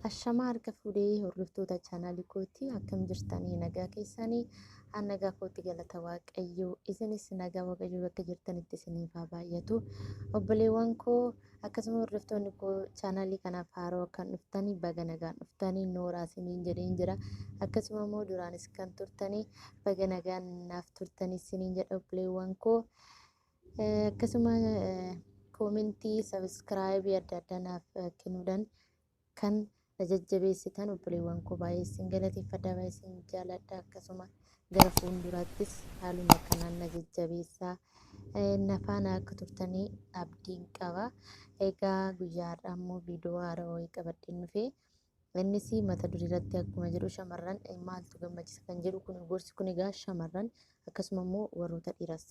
Ashamaa harka fuudhee hordoftoota chaanaalii kootii, akkam jirtanii? Nagaa keessanii? An nagaa kootti, galata Waaqayyoo. Isinis nagaa Waaqayyoo bakka jirtanitti isiniif haa baay'atu. Obboleewwan koo, akkasuma hordoftoonni koo chaanaalii kanaaf haaroo kan dhuftanii, baga nagaan dhuftanii, nooraa isiniin jedheen jira. Akkasuma immoo duraanis kan turtanii, baga nagaan naaf turtanii isiniin jedha, obboleewwan koo. Akkasuma koomentii, sabiskiraayibii adda addaa naaf kennuudhaan kan na jajjabeessitan obboleewwan koo, baay'ee isin galateeffadha, baay'ee isin jaaladha. Akkasuma gara fuulduraattis haaluma kanaan na jajjabeessaa, na faana akka turtanii abdiin qaba. Egaa guyyaa har'aa immoo viidiyoo haaraa wayii qabadheen dhufe. Innis mata duree irratti akkuma jedhu, shamarran maaltu gammachiisa kan jedhu. Kun gorsi kun egaa shamarran akkasuma immoo warroota dhiiraas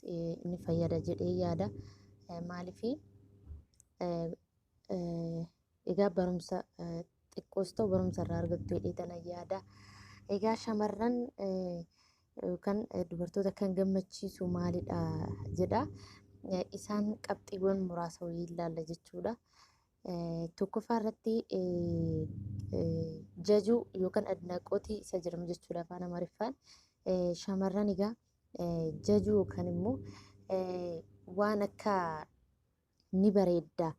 ni fayyada jedhee yaada. Maaliif? Egaa barumsa xiqqoos ta'u barumsa irraa argattu jedhee tana yaada. Egaa shamarran yookaan dubartoota kan gammachiisu maalidha jedha. Isaan qabxiiwwan muraasa wayii ilaalla jechuudha. Tokkoffaa irratti jajuu yookaan adnaqootii isa jedhamu jechuudha afaan Amaariffaan. Shamarran egaa jajuu yookaan immoo waan akka ni bareedda,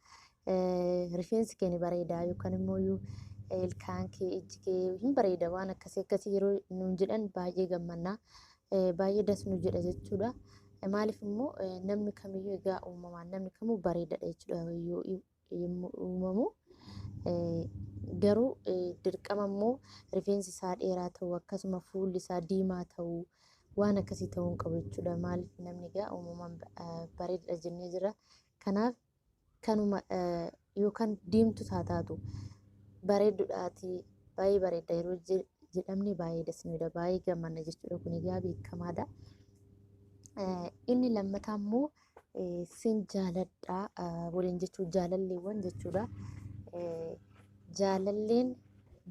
rifeensi kee ni bareeda, yookaan immoo ilkaan kee, ijji kee hin bareeda, waan akkasii akkasii yeroo nuun jedhan baay'ee gammannaa, baay'ee das nu jedha jechuudha. Maaliif immoo namni kamiyyuu egaa uumamaan namni kamuu bareedadha jechuudha yoo yommuu uumamu. Garuu dirqama immoo rifeensi isaa dheeraa ta'uu, akkasuma fuulli isaa diimaa ta'uu, waan akkasii ta'uu hin qabu jechuudha. Maaliif? Namni egaa uumamaan bareedadha jennee jira. Kanaaf kanuma yookaan diimtuu haa taatu, bareedduudhaati, baay'ee bareedda yeroo jedhamne baay'ee das nu jedha, baay'ee gammanna jechuudha. Kun egaa beekamaadha. Inni lammataa immoo sin jaaladha waliin jechuun jaalalleewwan jechuudha. Jaalalleen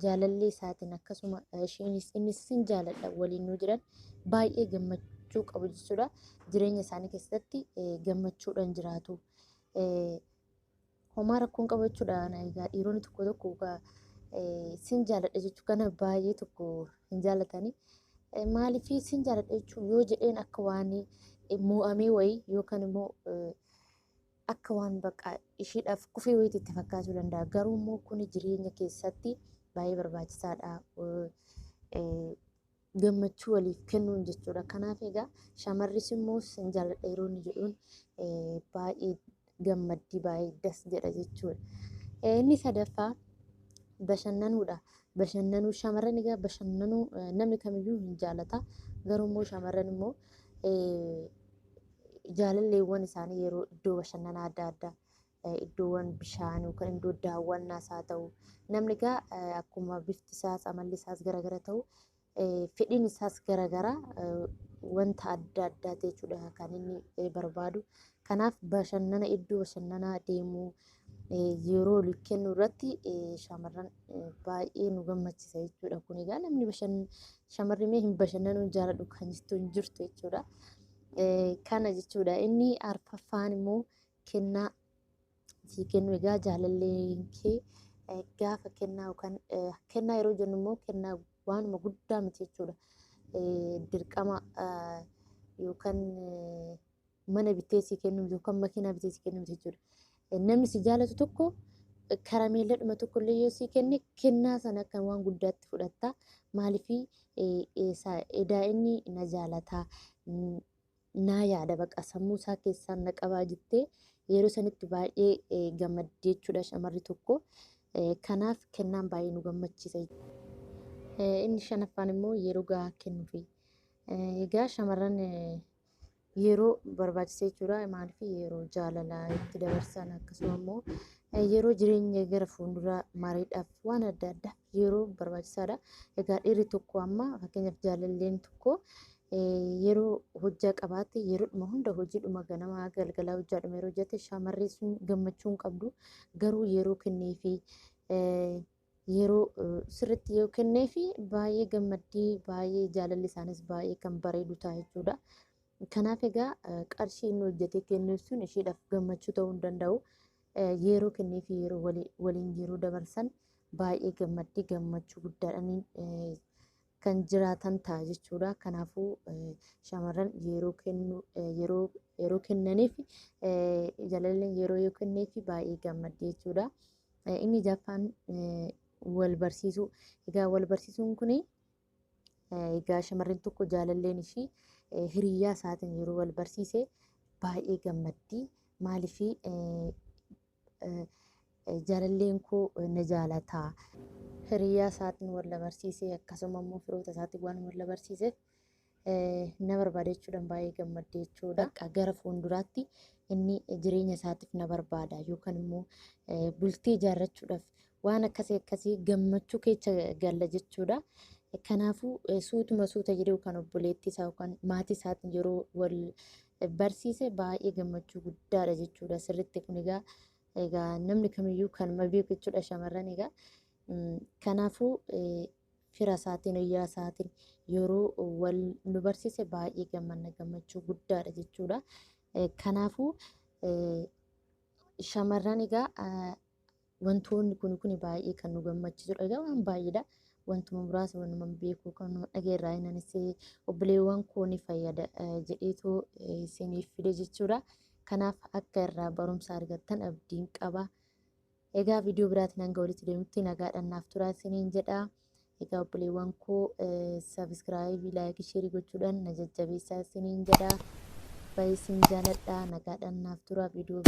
jaalallee isaatiin, akkasuma isheenis innis sin jaaladha waliin nuu jedhan, baay'ee gammachuu qabu jechuudha. Jireenya isaanii keessatti gammachuudhaan jiraatu. Homaa rakkoon qabu jechuudha. Egaa dhiironni tokko tokko sin jaaladha jechuu kana baay'ee tokko hin jaalatani. Maaliif? Sin jaaladha jechuun yoo jedheen akka waan mo'amee wayii yookaan immoo akka waan bakka isheedhaaf kufee wayiitti itti fakkaachuu danda'a. Garuu immoo kun jireenya keessatti baay'ee barbaachisaadha. Gammachuu waliif kennuun jechuudha. Kanaaf egaa shamarris immoo sin jaaladha yeroo inni jedhuun baay'ee gammaddii, baay'ee das jedha jechuudha. Inni sadaffaa bashannanuudha. Bashannanuu, shamarran egaa bashannanuu namni kamiyyuu hin jaalata. Garuu immoo shamarran immoo jaalalleewwan isaanii yeroo iddoo bashannanaa adda addaa, iddoowwan bishaan yookaan iddoo daawwannaas haa ta'u, namni egaa akkuma bifti isaas amalli isaas garagara ta'u, fedhiin isaas garagara, wanta adda addaati jechuudha kan inni barbaadu. Kanaaf bashannana, iddoo bashannanaa deemuu, yeroo walii kennuu irratti shamarran baay'ee nu gammachiisa jechuudha. Kun egaa namni shamarri mee hin bashannanuu jaaladhu kan jettu hin jirtu jechuudha. Kana jechuudha. Inni arfaffaan immoo kennaa sii kennu. Egaa jaalalleen kee gaafa kennaa yookaan kennaa yeroo jennu immoo kennaa waanuma guddaa miti jechuudha. Dirqama yookaan mana bitee sii kennu miti yookaan makiinaa bitee sii kennu miti jechuudha. Namni si jaalatu tokko karameelladhuma tokko illee yoo sii kenne, kennaa sana akka waan guddaatti fudhatta. Maaliif? Edaa inni na jaalataa, naa yaada, baqa sammuu isaa keessaan na qabaa jettee yeroo sanitti baay'ee gammaddee jechuudha shamarri tokko. Kanaaf kennaan baay'ee nu gammachiisa. Inni shanaffaan immoo yeroo gahaa kennuufi. Egaa shamarran yeroo barbaachisa jechuudha. Maaliif? Yeroo jaalalaa itti dabarsan, akkasuma immoo yeroo jireenya gara fuulduraa mariidhaaf, waan adda addaa yeroo barbaachisaadha. Egaa dhiirri tokko amma fakkeenyaaf jaalalleen tokko yeroo hojjaa qabaatte, yeroodhuma hunda hojiidhuma ganamaa galgalaa hojjaadhuma yeroo hojjette, shamarri sun gammachuu hin qabdu. Garuu yeroo kenneefi, yeroo sirriitti yoo kenneefi, baay'ee gammaddii, baay'ee jaalalli isaanis baay'ee kan bareedu ta'a jechuudha. Kanaaf egaa qarshii inni hojjetee kennuuf sun isheedhaaf gammachuu ta'uu hin danda'u. Yeroo kenneefi, yeroo waliin yeroo dabarsan baay'ee gammaddi gammachuu guddaadhaan kan jiraatan ta'a jechuudha. Kanaafuu shamarran yeroo kennu yeroo yeroo kennaniif jaalalleen yeroo yoo kenneef baay'ee gammaddi jechuudha. Inni jaffaan wal barsiisuu. Egaa wal barsiisuun kun egaa shamarreen tokko jaalalleen ishii hiriyyaa isaatiin yeroo wal barsiise baay'ee gammaddi. Maaliif jaalalleen koo na jaalataa hiriyyaa isaatiin wal barsiise akkasuma immoo firoota isaatiin waan wal barsiiseef na barbaada jechuudhaan baay'ee gammadde jechuudha. Gara fuulduraatti inni jireenya isaatiif na barbaada yookaan immoo bultii ijaarrachuudhaaf waan akkasii akkasii gammachuu keessa galla jechuudha. Kanaafuu suutuma suuta jedhee yookaan obboleettii isaa yookaan maatii isaatiin yeroo wal barsiise baay'ee gammachuu guddaadha jechuudha. Sirriitti kun egaa namni kamiyyuu kanuma beeku jechuudha shamarran egaa. Kanaafuu fira isaatiin hiriyaa isaatiin yeroo wal nu barsiise baay'ee gammanna gammachuu guddaadha jechuudha. Kanaafuu shamarran egaa wantoonni kun kun baay'ee kan nu gammachiisudha. Egaa waan baay'eedha. Wantuma muraasa wanuma beeku kan nama dhageerraa innis obboleewwan koo ni fayyada jedheetoo isiniif fide jechuudha. Kanaaf akka irraa barumsa argattan abdiin qaba. Egaa viidiyoo biraatiin hanga walitti deemutti nagaadhaan naaf turaa isiniin jedha. Egaa obboleewwan koo sabiskiraayibii, laayikii, sheerii gochuudhaan na jajjabeessaa isiniin jedha. Baay'ee isin jaaladha. Nagaadhaan naaf turaa viidiyoo.